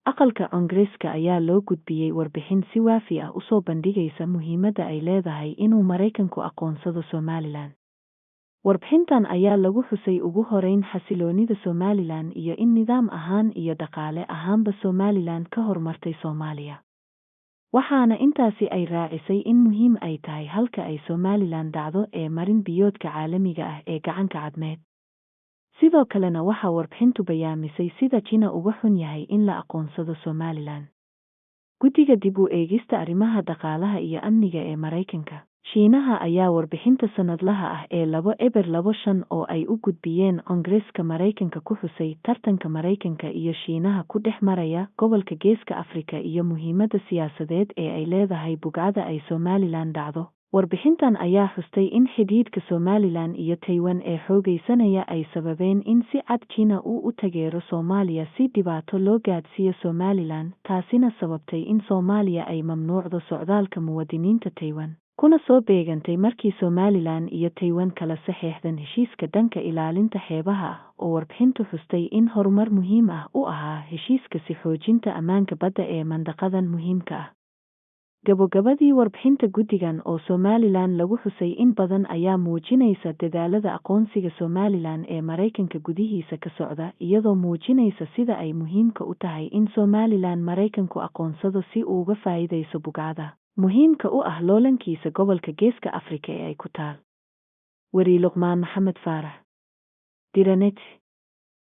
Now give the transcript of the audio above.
Aqalka Congresska ayaa loo gudbiyey warbixin si waafi ah usoo bandhigaysa muhiimadda ay leedahay inuu Maraykanku aqoonsado Somaliland. Warbxintan ayaa lagu xusay ugu horayn xasiloonida Somaliland iyo in nidaam ahaan iyo dhaqaale ahaanba Somaliland ka horumartay Soomaaliya. Waxaana intaasi ay raacisay in muhiim ay tahay halka ay Somaliland dhacdo ee marin biyoodka caalamiga ah ee Gacanka Cadmeed. Sidoo kalena waxa warbxintu bayaamisay sida China uga xun yahay in la aqoonsado Somaliland. Guddiga dib u eegista arrimaha dhaqaalaha iyo amniga ee Maraykanka, Shiinaha ayaa warbixinta sannadlaha ah ee 2025 oo ay u gudbiyeen Congresska Maraykanka ku xusay tartanka Maraykanka iyo Shiinaha ku dhex maraya gobolka Geeska Afrika iyo muhiimadda siyaasadeed ee ay leedahay bugcada ay Somaliland dhacdo. Warbixintan ayaa xustay in xidhiidhka Somaliland iyo Taiwan ee xoogaysanaya ay sababeen in si cad China uu u tageero Soomaaliya si dhibaato loo gaadhsiiyo Somaliland, taasina sababtay in Soomaaliya ay mamnuucdo socdaalka muwadiniinta Taiwan. Kuna soo beegantay markii Somaliland iyo Taiwan kala saxeexden heshiiska dhanka ilaalinta xeebaha ah oo warbxintu xustay in horumar muhiim ah u ahaa heshiiskasi xoojinta ammaanka badda ee mandaqadan muhiimka ah. Gabogabadii warbxinta guddigan oo Somaliland lagu xusay in badan ayaa muujinaysa dedaalada aqoonsiga Somaliland ee Maraykanka gudihiisa ka socda iyadoo muujinaysa sida ay muhiimka u tahay in Somaliland Maraykanku aqoonsado si uuga faa'idayso bugcada muhiimka u ah loolankiisa gobolka Geeska Afrika ee ay ku taal. Weriye Luqmaan Maxamed Faarax. Diranet.